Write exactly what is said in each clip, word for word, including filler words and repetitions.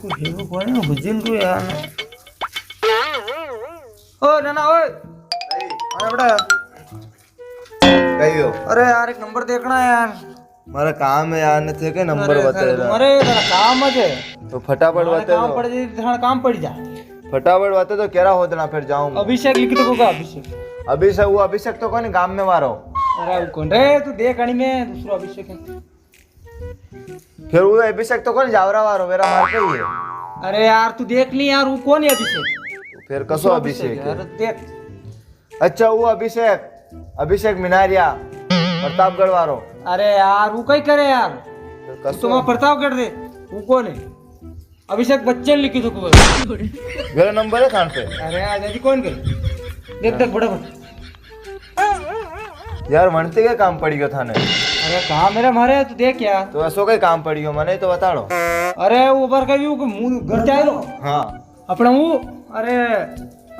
ये तो कोई नहीं, हुजिन को यार। ओ नाना, ओए। अरे बेटा। कहियो। अरे यार, एक नंबर देखना है यार। मारा काम है यार, ने थे के नंबर अरे बता सर, दे। अरे तेरा काम है जे। तो फटाफट मारा बता काम दो। पड़ जाए, थाना काम पड़ जा। फटाफट बता दो, केरा होदना फिर जाऊं। अभिषेक लिख दो का, अभिषेक। अभिषेक, वो अभिषेक तो कोनी गाम में मारो। अरे वो कौन रे, तू देख अणी में दूसरो अभिषेक है। फिर वो अभिषेक तो कोनी जावरा वारो, मेरा मार पे ही है। अरे यार, तू देख ली यार, वो कौन है अभिषेक? फिर कसो दूसरो अभिषेक है? अरे देख। अच्छा, वो अभिषेक, अभिषेक मिनारिया, प्रतापगढ़ वारो। अरे यार, वो कई करे यार? फिर कसो? तो वहाँ प्रतापगढ़ रे, वो कौन है? अभिषेक बच्चन लिखी तो को। मेरा नंबर है खान पे। अरे यार, जी कौन के? देख, देख, बड़ा बड़ा। यार, वणते के काम पड़ी गयो थाने? अरे, काम मेरे मारे, तू देख यार। तो असो के काम पड़ी गयो, मने तो बताड़ो। अरे, ऊपर का भी वो मुंह घर जाए लो। हाँ। अपना वो, अरे,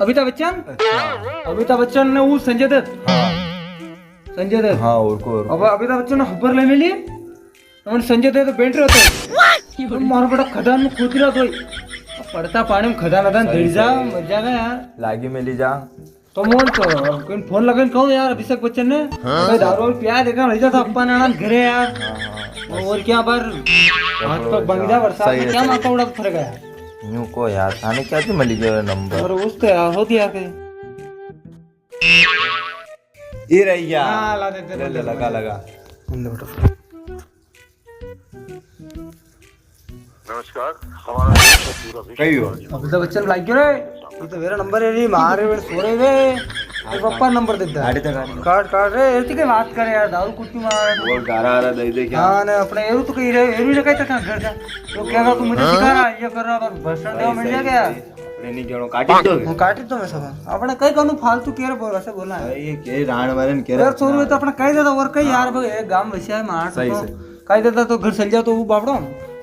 अमिताभ बच्चन? अच्छा। अमिताभ बच्चन ने वो संजय दत्त। हाँ। संजय दत्त। हाँ, और को, और को। अब अमिताभ बच्चन ने खबर ले मिली। हमने संजय दत्त तो बैठ रहे होते। मारो बड़ा खदान में कूद रहा कोई। पड़ता पानी में खदान खदान सही, गिर जा, सही। मर जाएगा यार। लागी मिली जा। तो मोहन तो कोई फोन लगाइन कहूँ यार अभिषेक बच्चन ने, हाँ। भाई दारू और पिया देगा, ले जाता अपना नाना घरे यार। हाँ, हाँ। और क्या बार हाथ पग भांग जा बरसात सही में, क्या सही। माथा उड़ा फर गया। यूं को यार, थाने क्या थी मिली गयो नंबर? और उस तो यार होती यार कहीं। ये रह गया। हाँ, ला दे, दे, ले, दे, ले, दे, लगा, दे। लगा। ले बेटा। नमस्कार, हमारा देश का पूरा विश्व कहियो। अमिताभ बच्चन लाग गयो रे। ये तो मेरा नंबर है रे, मारे वे सो रहे वे। ये पप्पा नंबर दे दे। गाड़ी तो गाड़ी। काट, काट रे, ऐसी के बात करे यार, दारू कुट्टी मार। वो गारा आ रहा दे दे क्या? हाँ, ना, अपने एरू तो कही रहे, एरू ने कही तक घर जा। तो क्या तू मुझे सिखा रहा है, ये कर रहा है, बस भाषण देवा मिल जाएगा यार। अपने नहीं कहणो, काटी दो। हूँ काटी दो मैं सब। अपने कई कनु फालतू केरे बोल, ऐसे बोला है। अरे ये के राण मारे न केरे यार, छोरू, ये तो अपने कही देता और कई यार, भाई, एक गांव वैसे है, मार सही तो से। कही देता तो घर चल जाओ तो वो बापड़ो।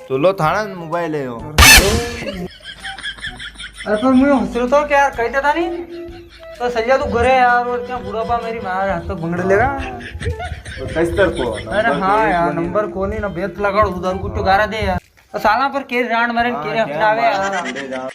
तो लो थाना मोबाइल है यो। अरे पर मुझे हंस रहा था कि यार, कही देता नहीं तो चल जा तू घरे यार, और क्या बुढ़ापा मेरी मार हाथ तो भंगड़ लेगा। तो किस तरह को? अरे नंबर हाँ तो यार, नहीं नंबर ना। कोनी ना, बेत लगाड़ उधर को तो गारा दे यार। तो साला पर केरे राण मारे न हाँ, केरे क्या हफनावे बात यार। है, राण।